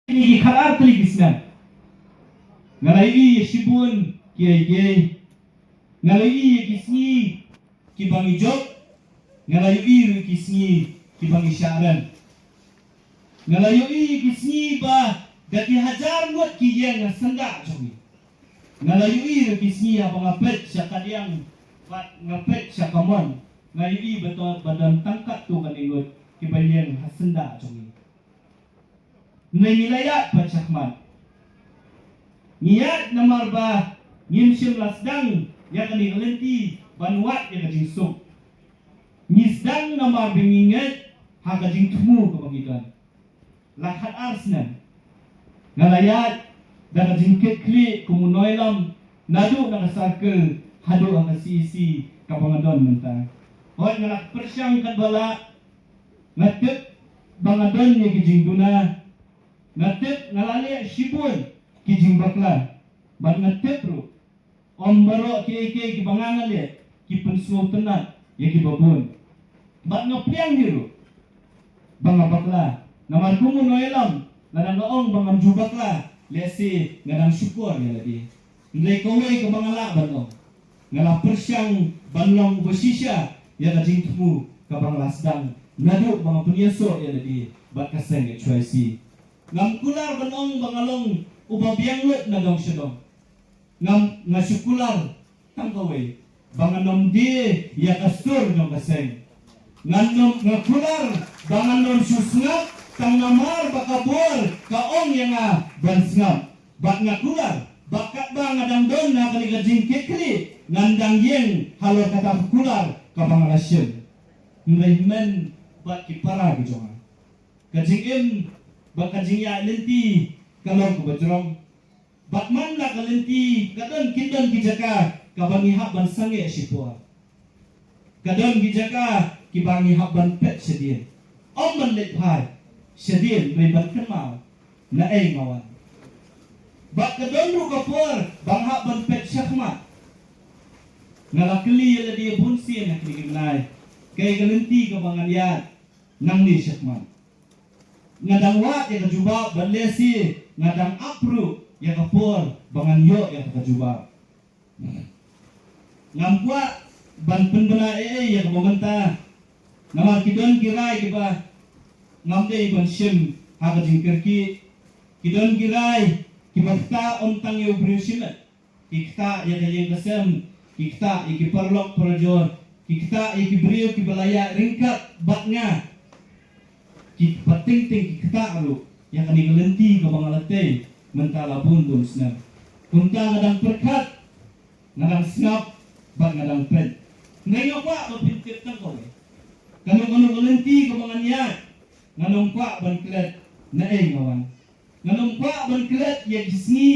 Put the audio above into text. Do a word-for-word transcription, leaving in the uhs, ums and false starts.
Kine ki khatar tylli ki snem nga la ïohi ïa shibun kiei kiei. Nga la ïohi ïa ki sngi kiba ngi jop. Nga la ïohi ruh ïa ki sngi kiba ngi shah rem. Nga la ïohi ïa ki sngi ba da ki hajar ngut ki ïeng ha syndah jong ngi. Nga la ïohi ïa ki sngi haba nga peit sha kadiang bad nga peit sha kamon, nga ïohi ba to, ba don tang katto katne ngut kiba ïeng ha syndah jong ngi. Ngi la ïaid pat shakhmat. Ngi ïaid namar ba ngim shym la sdang ïa kane ka lynti ban wad ïa ka jingsuk. Ngi sdang namar ba ngi ngeit ha ka jingthmu kaba ngi don. La khatar snem nga la ïaid da ka jingkitkhlieh kum u nongïalam, naduh na ka circle haduh ha ka C E C kaba nga don mynta. Hooid, nga la pyrshang katba lah. Nga tip ba nga don ïa ki jingduna. Nga tip nga la leh shibun ki jingbakla. Bad nga tip ruh ym baroh kiei kiei kiba nga nga leh ki pynsngewtynnat ïa kiba bun. Bad nga pdiang hi ruh ba nga bakla. Namar kum u nongïalam, lada nga ong ba ngam ju bakla, lehse nga dang shukor ïa lade. Hynrei kawei kaba nga lah ban ong, nga la pyrshang ban long uba shisha ïa ka jingthmu kaba nga la sdang naduh ba nga pynïasoh ïa lade bad ka seng H Y C. Ngam kular ban ong ba nga long uba biang lut na dong sha dong. Ngam, nga shu kular tang kawei, ba ngan ym die ïa ka sur jong ka seng. Ngan ym, nga kular ba ngan ym shu sngap tang namar ba ka bor ka ong ïa nga ban sngap. Bad nga kular ba katba nga dang don ha kane ka jingkitkhlieh, ngan dang ïeng halor kata ka kular kaba nga la shim. Hynrei hynmen bad ki para ki jong nga, ka jingim bad ka jingïaid lynti ka long kaba jrong. Bad man la ka lynti ka don, kin don ki jaka kaba ngi hap ban sangeh shipor. Ka don ki jaka kiba ngi hap ban peit shadien. Ym ban leit phai shadien, hynrei ban kynmaw naei nga wan. Bad ka don ruh ka por ba nga hap ban peit shakhmat. Nga la kylli ïa lade bun sien ha kine ki bnai, kaei ka lynti kaba ngan ïaid nangne shakhmat. Nga dang wad ïa ka jubab bad lehse nga dang ap ruh ïa ka por ba ngan ïoh ïa ka jubab. Ngam kwah ban pynbna ei ei ïa kaba mynta, namar ki don ki rai kiba ngam dei ban shim ha ka jingkyrkieh. Ki don ki rai kiba ktah ym tang ïa u briew shimet. Ki ktah ïa ka ïing ka sem, ki ktah ïa ki paralok parajor, ki ktah ïa ki briew kiba la ïaid ryngkat bad nga. Ki pateng teng ki ktah ruh ïa kane ka lynti kaba nga la tei mynta la bun bun snem. Kumta nga dang pyrkhat, nga dang sngap bad nga dang peit. Nga ïoh kwah ba phin tip tang kawei. Kano kano ka lynti kaba ngan ïaid, ngan ym kwah ban klet naei nga wan. Ngan ym kwah ban klet ïa ki sngi